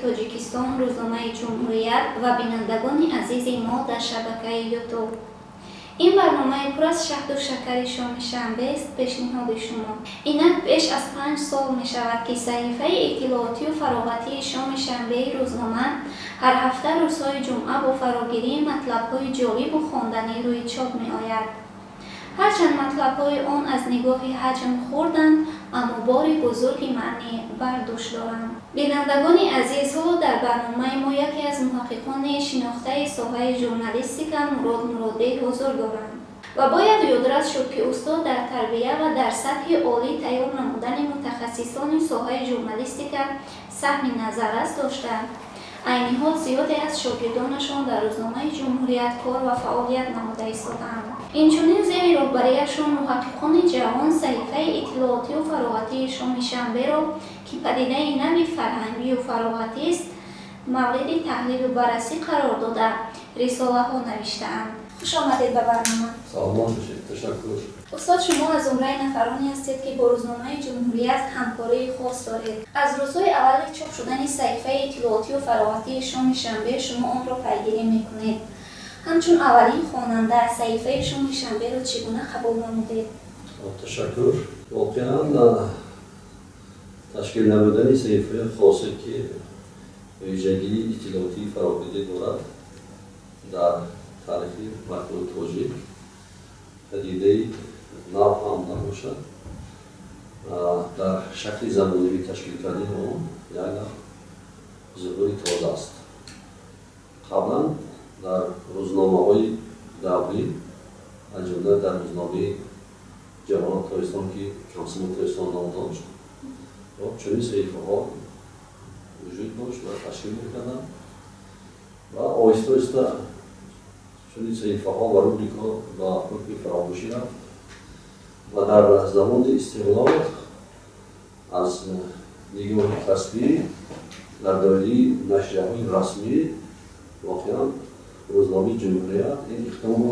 Тоҷикистон, рӯзномаи Ҷумҳурият ва бинандагони азизи мо дар шабакаи Ютуб. Ин барномаи пур аз шаҳду шакари шоми шанбест пешниҳоди шумо. Инак беш аз 5 сол мешавад, ки саҳифаи иттилоотию фароғатии шоми шанбеи рӯзнома ҳар ҳафта рӯзҳои ҷумъа бо фарогирии матлабҳои ҷолибу хонданӣ рӯи чоп меояд. Ҳарчанд матлабҳои он аз нигоҳи ҳаҷм хурданд, аммо бори бузурги маънӣ бар дӯш доранд. Бинандагони азиз, ҳоло дар барномаи мо яке аз муҳаққиқони шинохтаи соҳаи журналистика Мурод Муродбек ҳузур доранд ва бояд ёдрас шуд, ки устод дар тарбия ва дар сатҳи олӣ тайёр намудани мутахассисони соҳаи журналистика саҳми назаррас дошта, айни ҳол зиёде аз шогирдонашон дар рӯзномаи Ҷумҳурият кор ва фаъолият намуда истодаанд. Инчунин зери роҳбарияшон муҳаққиқони ҷавон саҳифаи иттилоотию фароғатии шоми шанберо, ки падидаи нави фарҳангию фароғатист, мавриди таҳлилу баррасӣ қарор дода, рисолаҳо навиштаанд. Хуш омадед ба барнома. Саломат бошед, ташаккур. Устод, шумо аз зумраи нафароне ҳастед, ки бо рӯзномаи Ҷумҳурият ҳамкории хос доред. Аз рӯзҳои аввали чоп шудани саҳифаи иттилоотию фароғатии шоми шанбе шумо онро пайгирӣ мекунед. Ҳамчун аввалин хонанда саҳифаи шоми шанберо чӣ гуна қабул намудед? Ташаккур. Воқеан, ташкил намудани саҳифаи хосе, ки вижагии иттилоотии фароғатӣ дорад, дар таърихи матбуоти тоҷик падидаи нав ҳам набошад, дар шакли замонавӣ ташкил кардани он як зуҳури тоза аст. Қаблан дар рӯзномаҳои даврӣ, аз ҷумла дар рӯзномаи Ҷавонон Тоҷикистон, ки Комсомоли Тоҷикистон ном дошт, чунин саҳифаҳо вуҷуд дошт ва ташкил мекарданд ва оҳиста оҳиста чунин саҳифаҳо ва рубрикаҳо ба ҳукми фаромӯшӣ рафт. Ва дар замони истиқлол аз нигоҳи касбӣ дар доираи нашрияҳои расмӣ воқеан рӯзномаи Ҷумҳурият ин иқдомро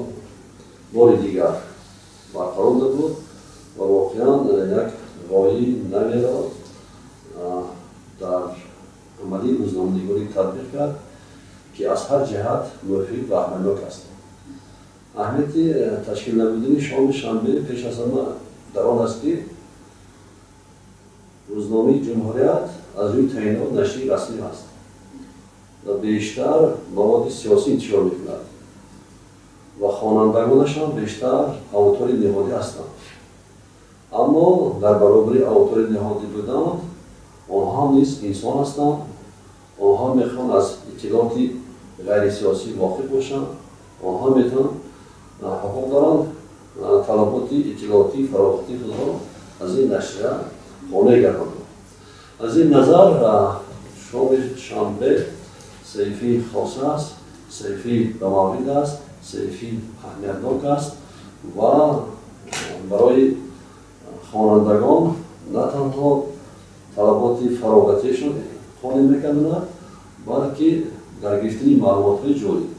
бори дигар барқарор намуд ва воқеан як ғояи наверо дар амалии рӯзноманигорӣ татбиқ кард, ки аз ҳар ҷиҳат муфид ва аҳамиятнок аст. Аҳамияти ташкил намудани шоми шанбе пеш аз ҳама дар он аст, ки рӯзномаи Ҷумҳурият аз рӯи таъйинот нашрияи расмӣ аст ва бештар маводи сиёсӣ интишор мекунад ва хонандагонашам бештар аудиторияи ниҳодӣ ҳастанд. Аммо дар баробари аудиторияи ниҳодӣ будан, онҳо ҳам низ инсон ҳастанд. Онҳо мехоҳанд аз иттилооти ғайрисиёсӣ воқиф бошанд. Онҳо метавонанд, ҳуқуқ доранд, талаботи иттилоотии фароғатии худро аз ин нашрия қонеъ гардонанд. Аз ин назар шоми шанбе саҳифаи хоса аст, саҳифаи бамаврид аст, саҳифаи аҳамиятнок аст ва барои хонандагон на танҳо талаботи фароғатиашон қонеъ мекардонад, балки дар гирифтани маълумотҳои ҷолиб,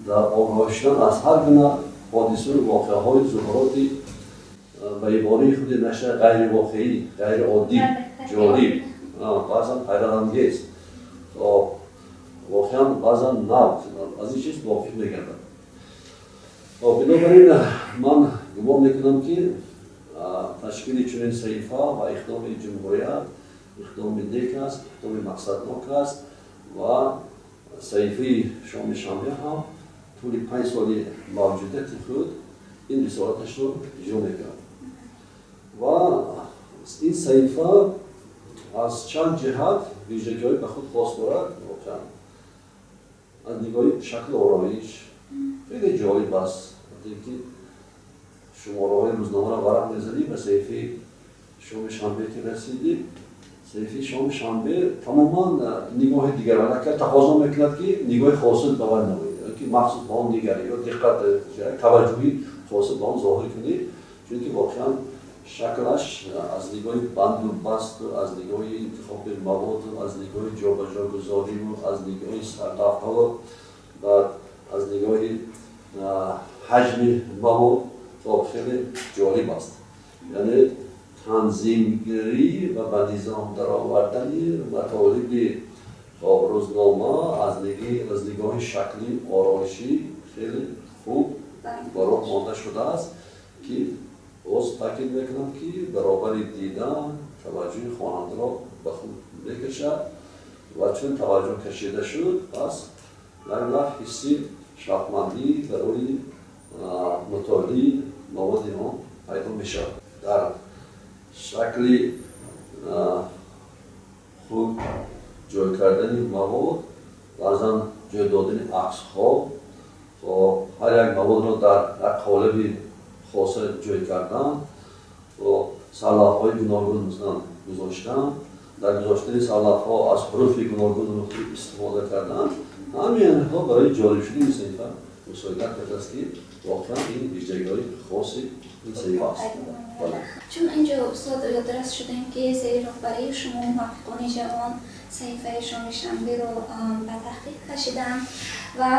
дар огоҳ шудан аз ҳар гуна ҳодисаю воқеаҳои зуҳуроти, ба ибораи худи нашрия, ғайривоқеӣ, ғайриоддӣ, ҷолиб, баъзан ҳайратангез, воқеан баъзан нав, аз ин чиз воқиф мегардад. Бинобар ин ман гумон мекунам, ки ташкили чунин саҳифа ва иқдоми Ҷумҳурият иқдоми нек аст, иқдоми мақсаднок аст ва саҳифаи шоми шанбе ҳам тӯли 5 соли мавҷудияти худ ин рисолаташро иҷро мекунад. Ва ин саҳифа аз чанд ҷиҳат вижагиҳои ба худ хос дорад. Воқеан, аз нигоҳи шаклу ороиш хеле ҷолиб аст, ки шумораҳои рӯзномаро варақ мезанӣ, ба саҳифаи шоми шанбе ки расидӣ, саҳифаи шоми шанбе тамоман нигоҳи дигар аллакай тақозо мекунад, ки нигоҳи хосил ба вай намоӣ, ки махсус ба он нигарӣ ё диққат, таваҷҷӯҳи хосил ба он зоҳир кунӣ, чунки воқеан шаклаш аз нигоҳи банду басту, аз нигоҳи интихоби маводу, аз нигоҳи ҷобаҷогузориву, аз нигоҳи сарлавҳао, баъд аз нигоҳи ҳаҷми мавод хеле ҷолиб аст. Яъне танзимгирӣ ва ба низом даровардани матолиби Хоб, рӯзнома аз нигоҳи шакли ороишӣ хеле хуб ба роҳ монда шудааст, ки боз таъкид мекунам, ки баробари дидан таваҷҷӯҳи хонандаро ба худ мекашад ва чун таваҷҷӯҳ кашида шуд, пас як наф ҳисси шавқмандӣ барои мутолиаи маводи он пайдо мешавад. Дар шакли худ ҷой кардани мавод, баъзан ҷой додани аксҳо, ҳар як маводро дар як қолаби хоса ҷой кардан, сарлавҳҳои гуногун масалан гузоштан, дар гузоштани сарлавҳҳо аз ҳуруфи гуногун истифода кардан, ҳамаи инҳо барои ҷолиб шудани ин саҳифа мусоидат кардааст, ки воқеан ин вижагиҳои хоси ин саҳифа аст. Чун инҷо устод ёдрас шудем, ки зери роҳбарии шумо муҳаққиқони ҷавон саҳифаи шоми шанберо ба таҳқиқ кашиданд ва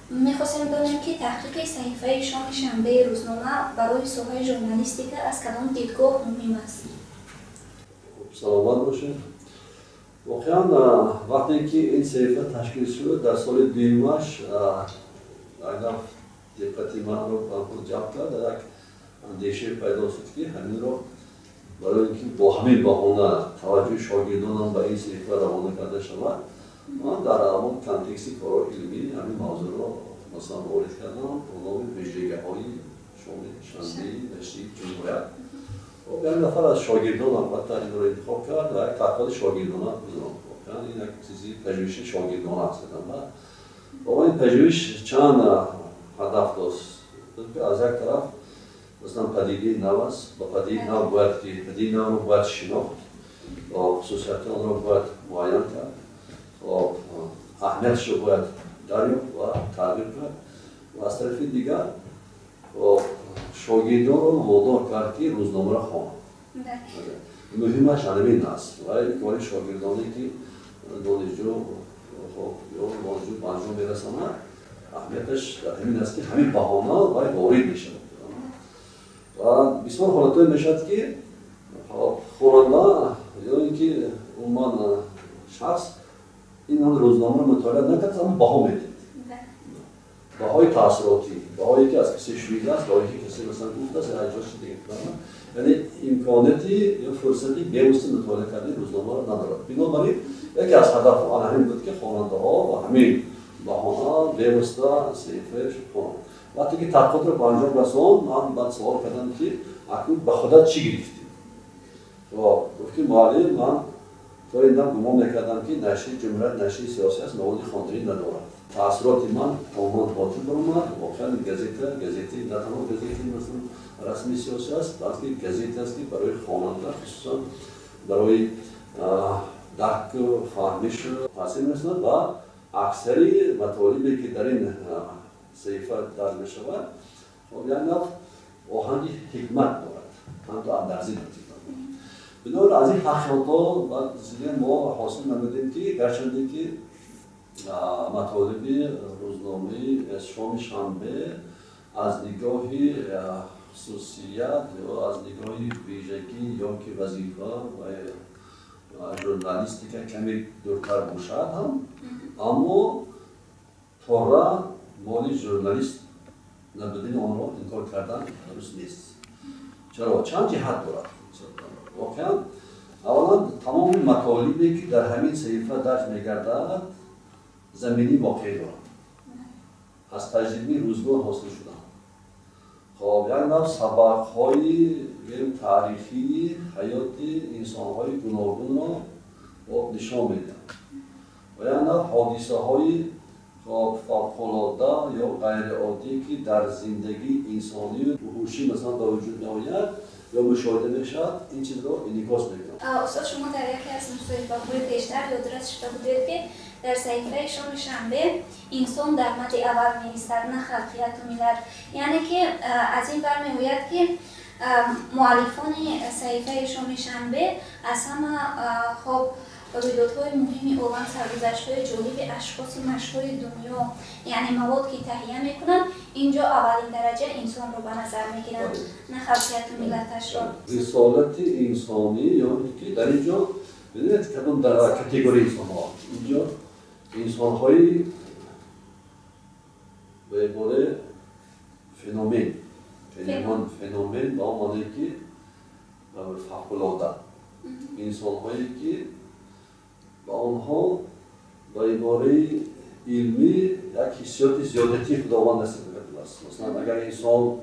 мехостем донем, ки таҳқиқи саҳифаи шоми шанбеи рӯзнома барои соҳаи журналистика аз кадом дидгоҳ муҳим аст? Саломат бошед. Воқеан вақте ки ин саҳифа ташкил шуд, дар соли дуюмаш агар диққати манро ба худ ҷалб кард, як андешае пайдо шуд, ки ҳаминро барои ин ки бо ҳамин баҳона таваҷҷӯҳи шогирдонам ба ин саҳифа равона карда шавад, ман дар ҳамон контексти корҳои илмӣ ҳамин мавзӯъро масалан ворид кардам бо номи вижагиҳои шоми шанбеи нашрияи Ҷумҳурият. Як нафар аз шогирдон албатта инро интихоб кард ва як таҳқиқоти шогирдона гузаронд. Воқеан ин як чизи пажӯҳиши шогирдона аст. Ва ин пажӯҳиш чанд ҳадаф дошт. Аз як тараф масалан падидаи нав аст, ба падидаи нав бояд ки падидаи навро бояд шинохт, хусусияти онро бояд муайян кард, аҳамияташро бояд дарёфт ва тарғиб кард. Ва аз тарафи дигар шогирдонро водор кард, ки рӯзномаро хонанд. Муҳимаш ҳамин аст. Ва кори шогирдоне, ки донишҷӯ ё донишҷӯ ба анҷом мерасонад, аҳамияташ дар ҳамин аст, ки ҳамин баҳона вай ворид мешавад. Ва бисёр ҳолатҳое мешавад, ки хонанда ё ин ки умуман шахс ин рӯзномаро мутолиа накард, аммо баҳо медиҳад. Баҳои таъсиротӣ, баҳое ки аз касе шунидааст, баҳое ки касе масалан гуфтааст, ё ҷои дигар. Яъне имконияти ё фурсати бевосита мутолиа кардани рӯзномаро надорад. Бинобар ин яке аз ҳадафҳо ана ҳамин буд, ки хонандаҳо ба ҳамин баҳона бевосита саҳифааш хонанд. Вақте ки таҳқиқотро ба анҷом расонд, ман баъд суол кардам, ки акнун ба худат чӣ гирифтӣ? Гуфт, ки муаллим, ман то ин дам гумон мекардам, ки нашрияи Ҷумҳурият нашрияи сиёсӣ аст, маводи хонданӣ надорад. Таъсироти ман тамоман ботил баромад. Воқеан газета, газети на танҳо газети масалан расмии сиёсӣ аст, балки газете аст, ки барои хонанда, хусусан барои дарку фаҳмиш таъсир мерасонад ва аксари матолибе, ки дар ин саҳифа дарҷ мешавад, як нав оҳанги ҳикмат дорад, ҳамто андарзӣ дорад. Бинобар аз ин ҳақиқатҳо баъд мо ҳосил намудем, ки гарчанде ки матолиби рӯзномаи шоми шанбе аз нигоҳи хусусият ё аз нигоҳи вижагӣ ё ки вазифа ва журналистика каме дуртар бошад ҳам, аммо пурра моли журналист набудани онро инкор кардан дуруст нест. Чаро? Чанд ҷиҳат дорад. Воқеан аввалан тамоми матолибе, ки дар ҳамин саҳифа дарҷ мегардад, заминии воқеӣ дорад, аз таҷрибаи рӯзгор ҳосил шуданд. Хоб, як нав сабақҳои таърихии ҳаёти инсонҳои гуногунро нишон медиҳанд ва як нав ҳодисаҳои фавқулода ё ғайриоддӣ, ки дар зиндагии инсонию ҳушӣ масалан ба вуҷуд меояд ё мушоҳида мешавад, ин чизро инъикос мекунад. Устод, шумо дар яке аз мусоҳибаҳои пештар ёдрас шуда будед, ки дар саҳифаи шоми шанбе инсон дар мадди аввал меистад, на халқияту миллат. Яъне ки аз ин бармеояд, ки муаллифони саҳифаи шоми шанбе аз ҳама хоб рӯйдодҳои муҳими олам, саргузаштҳои ҷолиби ашхоси машҳури дунё, яъне мавод ки таҳия мекунанд, инҷо аввалин дараҷа инсонро ба назар мегиранд, на халқияту миллаташро. Рисолати инсонӣ ё ки дар ин ҷо Бинед, кадом дар категорияи инсонҳо инҷо инсонҳои ба ибораи феномен, феномен ба он маъное ки фавқулода, инсонҳое ки ба онҳо ба ибораи илмӣ як ҳиссиёти зиёдатии Худованд насиб кардааст. Масалан, агар инсон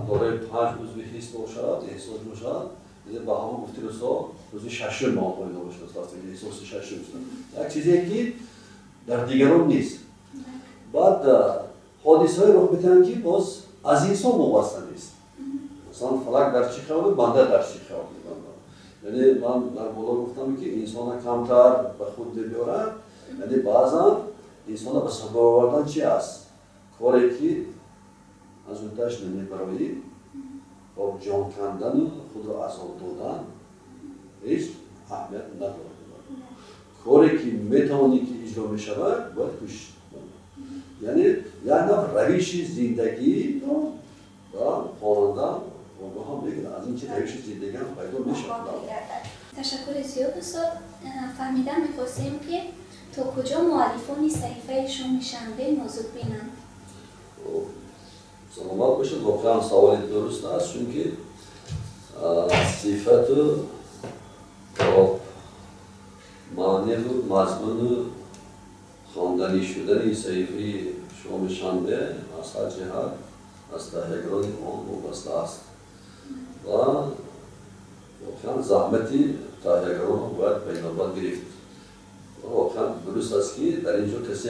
дорои 5 узви ҳис бошад, эҳсос бошад, ба ҳамон гуфти русо узви шашум ба онҳо ино бошад, эҳсоси шашум, як чизе ки дар дигарон нест. Баъд ҳодисаҳое рух медиҳанд, ки боз аз инсон вобаста нест. Масалан, фалак дар чӣ хаёл, банда дар чӣ хаёл. Яъне ман дар боло гуфтам, ки инсона камтар ба худ мебиёрад, яъне баъзан инсона ба сабр овардан чи аст? Коре ки аз уҳдааш намебароӣ, бо ҷон кандану худро азоб додан ҳеҷ аҳамият надорад. Коре ки метавонӣ ки иҷро мешавад, бояд кӯшиш. Яъне як нав равиши зиндагиро ба хонанда огоҳам мекунад. Аз ин чи равиши зиндагиам пайдо мешавад. Ташаккури зиёд, устод. Фаҳмида мехостем, ки то куҷо муаллифони саҳифаи Шоми шанбе нозукбинанд? Саломат бошед. Воқеан саволи дуруст аст, чунки сифату маъниву мазмуну хонданӣ шудани саҳифаи Шоми шанбе аз ҳар ҷиҳат аз таҳиягарони он вобаста аст ва воқеан заҳмати таҳиягаронро бояд ба инобат гирифт. Воқеан дуруст аст, ки дар ин ҷо касе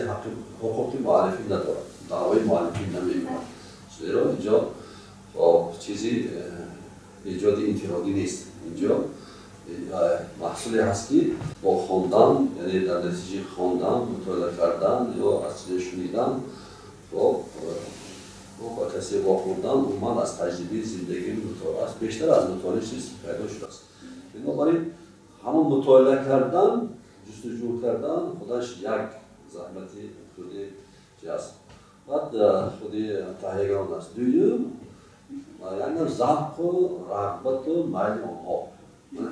ҳуқуқи муаллифӣ надорад, даъвои муаллифӣ намекунад, зеро инҷо чизи эҷоди инфиродӣ нест. Инҷо маҳсуле ҳаст, ки бо хондан, яъне дар натиҷаи хондан, мутолиа кардан ё аз чизе шунидан, ба касе вохӯрдан, умуман аз таҷрибаи зиндагии мутолиа аст, бештар аз мутолиа чиз пайдо шудааст. Бинобар ин ҳамон мутолиа кардан, ҷустуҷӯ кардан худаш як заҳмати худи чи аст, баъд худи таҳиягарон аст. Дуюм, як нав завқу рағбату майли онҳо.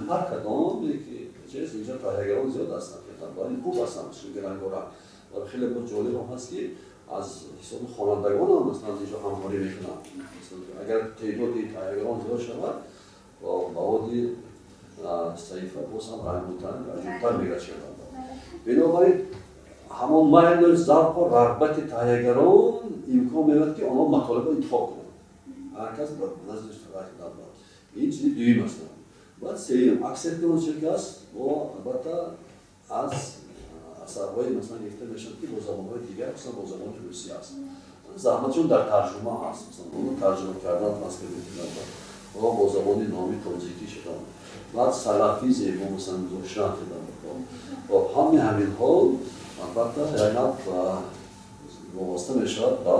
Ҳар кадоме ки чиз инҷо таҳиягарон зиёд ҳастанд, ин хуб ҳастанд, чунки рангоранг ва хеле боз ҷолиб ҳам ҳаст, ки аз ҳисоби хонандагон ҳам масалан инҷо ҳамкорӣ мекунанд. Агар теъдоди таҳиягарон зиёд шавад, маводи саҳифа боз ҳам рангутар, аҷибтар мегардад. Бинобар ин ҳамон майлу завқу рағбати таҳиягарон имкон меёбад, ки онҳо матолибро интихоб кунанд. Ҳар кас ба назди ин чизи дуюм аст. Баъд сеюм, аксарияти он чизе ки аст, бо албатта аз асарҳои масалан гирифта мешавад, ки бо забонҳои дигар, масалан бо забони русӣ аст. Заҳматшон дар тарҷума ҳаст, масалан онро тарҷума кардан, транскрипт кардан, бо забони номи тоҷикӣ шудан, баъд салафи зебо масалан гузоштан шудан. Ҳамаи ҳаминҳо албатта як нав вобаста мешавад ба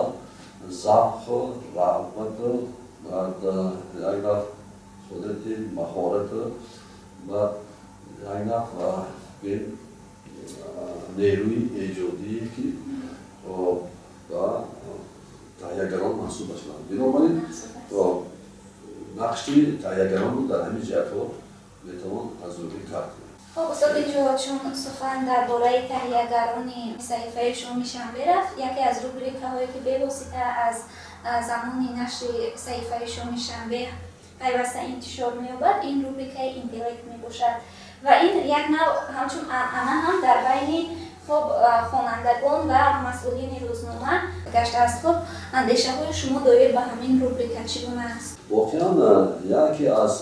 завқу рағбату, баъд як нав қудрати маҳорату, баъд як нав нерӯи эҷодие, ки ба таҳиягарон мансуб шуданд. Бинобар ин нақши таҳиягаронро дар ҳамин ҷиҳатҳо метавон арзёбӣ кард. Хоб, устод, инҷо чун сухан дар бораи таҳиягарони саҳифаи Шоми шанбе рафт, яке аз рубрикаҳое, ки бевосита аз замони нашри саҳифаи Шоми шанбе пайваста интишор меёбад, ин рубрикаи интеллект мебошад. Ва ин як нав ҳамчун анъана ҳам дар байни хоб хонандагон ва масъулини рӯзнома гаштааст. Хоб, андешаҳои шумо доир ба ҳамин рубрика чӣ гуна аст? Воқеан яке аз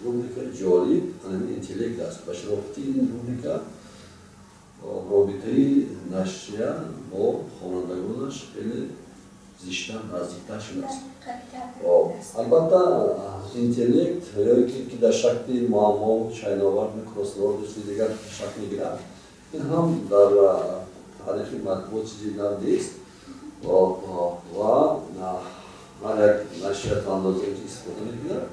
рубрикаи ҷолиб ҳамин интеллект аст. Ба шинохти ин рубрика робитаи нашрия бо хонандагонаш хеле зиштар, наздиктар шудааст. Албатта интеллект ё ки дар шакли муаммо, чайновар, кроссворд, чизи дигар шакл мегирад, ин ҳам дар таърихи матбуот чизи нав нест ва ҳар як нашрия то андозае истифода мекунад.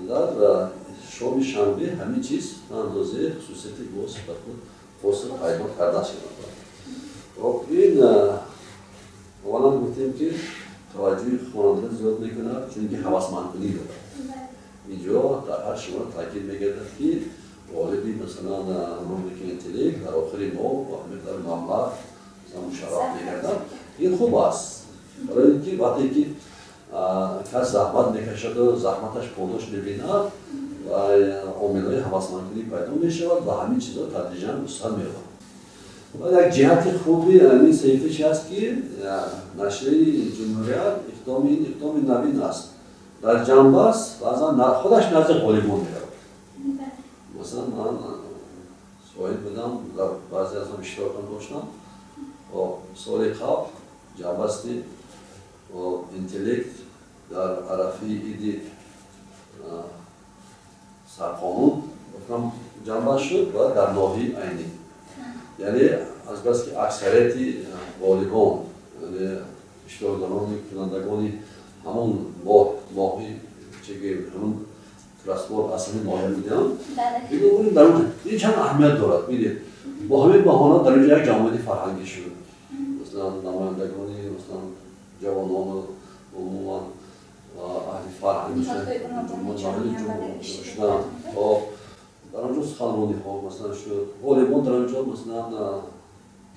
Дар Шоми шанбе ҳамин чиз то андозаи хусусияти боз ба худ хосил пайдо карда шудад. Ин аввалан гуфтем, ки таваҷҷӯҳи хонандаро зиёд мекунад, чунки ҳавасмандкунӣ дорад. Инҷо дар ҳар шумора таъкид мегардад, ки ғолиби масалан рубрикаи интеллект дар охири моҳ ба миқдори маблағ мушарраф мегардад. Ин хуб аст, барои ин ки вақте ки кас заҳмат мекашаду заҳматаш подош мебинад ва омилҳои ҳавасмандкунӣ пайдо мешавад ва ҳамин чизҳо тадриҷан вусъат меёбад. Ва як ҷиҳати хуби ҳамин саҳифа чи аст, ки нашрияи Ҷумҳурият иқдоми навин аст. Дар ҷанбаст баъзан худаш назди ғолибон меравад. Масалан, ман соҳиб будам, дар баъзе аз он иштирокам доштам. Соли қабл ҷанбасти интеллект дар арафаи иди сарқонун ҷанбаст шуд ва дар ноҳияи Айнӣ. Яъне азбаски аксарияти ғолибон, яъне иштирокдорони кунандагони ҳамон моҳи чиги ҳамон кроссворд аз ҳамин ноҳия буданд, бинобар ин дар он ин чанд аҳамият дорад. Бинед, бо ҳамин баҳона дар инҷо як ҷамъияти фарҳангӣ шуд. Масалан, намояндагони масалан ҷавонону умуман аҳли фарҳанг шуданд. Дар он ҷо суханрониҳо масалан шуд, ғолибон дар он ҷо масалан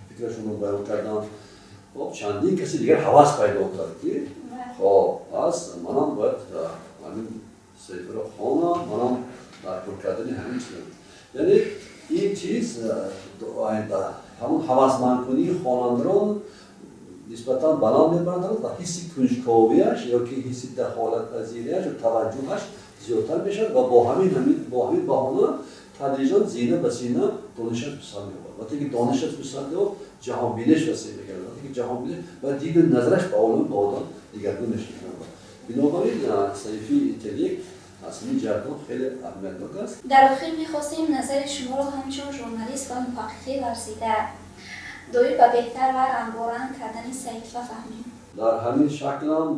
фикрашонро баён карданд. Хоб, чандин каси дигар ҳавас пайдо кард, ки хоб, пас манам бояд ҳамин саҳифаро хонам, манам дар пур кардани ҳамин чиз. Яъне ин чиз ҳамон ҳавасмандкунии хонандаро нисбатан баланд мебарад ва ҳисси кунҷковияш ё ки ҳисси дахолатпазирияш ва таваҷҷӯҳаш зиёдтар мешавад ва бо ҳамин баҳона тадриҷан зина ба зина донишаш вусъат меёбад. Вақте ки донишаш вусъат ёфт, ҷаҳонбиниш васеъ мегардад. Вақте ки ҷаҳонбиниш ва диду назараш ба олам ба одам дигаргун мешавад. Бинобар ин саҳифаи интеллект аз ҳамин ҷиҳатҳо хеле аҳамиятнок аст. Дар охир мехостем назари шуморо ҳамчун журналист ва муҳаққиқи варзида доир ба беҳтар ва рангоранг кардани саҳифа фаҳмем. Дар ҳамин шаклам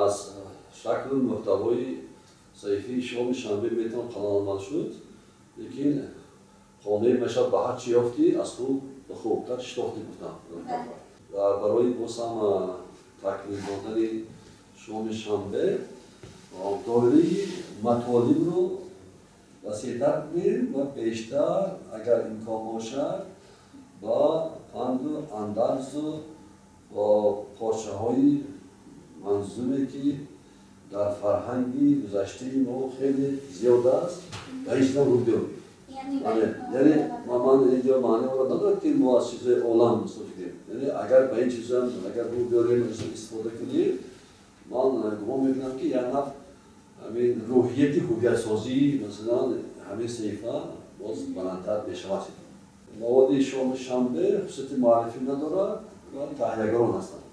аз шаклу муҳтавои саҳифаи шоми шанбе метавон қаноатманд шуд, лекин қонеъ мешавад ба ҳар чӣ ёфтӣ, аз хуб ба хубтар шинохтӣ гуфтам. Ва барои боз ҳам такмил додани шоми шанбе доираи матолибро васеътар кунем ва бештар, агар имкон бошад, ба панду андарзу бо порчаҳои манзуме, ки дар фарҳанги гузаштаи мо хеле зиёд аст, ба ин чизам рӯ биёрем. Яъне ман инҷо маъни онро надорад, ки мо аз чизҳои олам мустафид кунем. Яъне агар ба ин чизам агар рӯ биёрем, истифода кунем, ман гумон мекунам, ки як наф ҳамин рӯҳияти ҳувиятсозии масалан ҳамин саҳифа боз баландтар мешавад. Маводи шоми шанбе хусусияти муаррифӣ надорад ва таҳиягарон ҳастанд.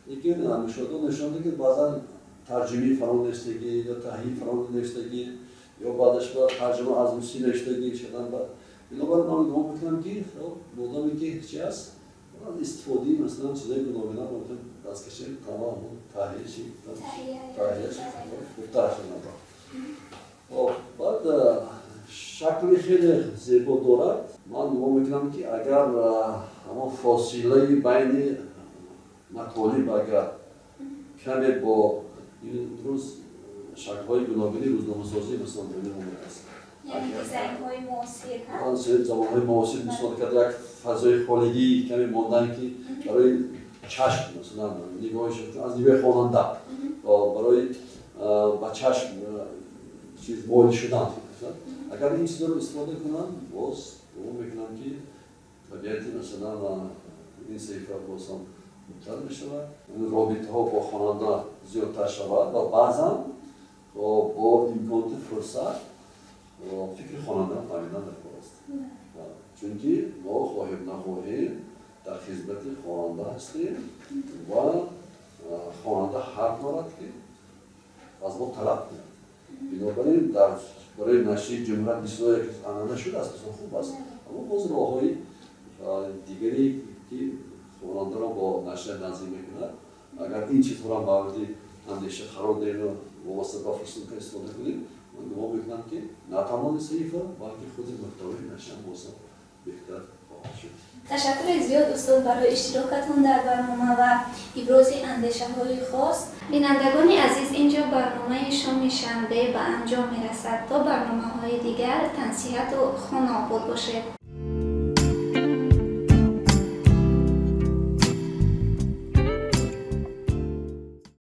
Лекин мушоҳида нишон дод, ки баъзан тарҷумаи фалон навиштагӣ ё таҳияи фалон навиштагӣ ё баъдаш ба тарҷума аз русӣ навиштагӣ шудан. Бинобар ин ман гумон мекунам, ки модоме ки чи аст, истифодаи масалан чизҳои гуногуна мумкин даст кашем, тамом таҳияш хубтар шуд. Баъд шакли хеле зебо дорад. Ман гумон мекунам, ки агар ҳамон фосилаи байни матолиб агар каме бо имрӯз шаклҳои гуногуни рӯзномасозӣ масалан дунё омадааст, замонҳои муосир мисол карда як фазои холигӣ каме мондан, ки барои чашм масалан нигоҳи аз нигоҳи хонанда барои ба чашм чиз моил шудан, агар ин чизҳоро истифода кунанд, боз гумон мекунам, ки табиати масалан ин саҳифа боз ҳам хубтар мешавад, робитаҳо бо хонанда зиёдтар шавад ва баъзан бо имконоти фурсат фикри хонандаро фаҳмидан дар кор аст. Чунки мо хоҳем нахоҳем дар хизмати хонанда ҳастем ва хонанда ҳақ дорад, ки аз мо талаб кунад. Бинобар ин барои нашри Ҷумҳурият бисёр як анъана шудааст, бисёр хуб аст, аммо боз роҳҳои дигаре, ки хонандаро бо нашрия наздик мекунад, агар ин чизҳоро мавриди андеша қарор диҳем вобаста ба фурсат истифода кунем, ман гумон мекунам, ки на танҳо саҳифа, балки худи муҳтавои нашрия боз ҳам беҳтар хоҳад шуд. Ташаккури зиёд, устод, барои иштирокатон дар барнома ва ибрози андешаҳои хос. Бинандагони азиз, инҷо барномаи шоми Шоми шанбе ба анҷом мерасад. То барномаҳои дигар тансиҳату хонаобод бошед.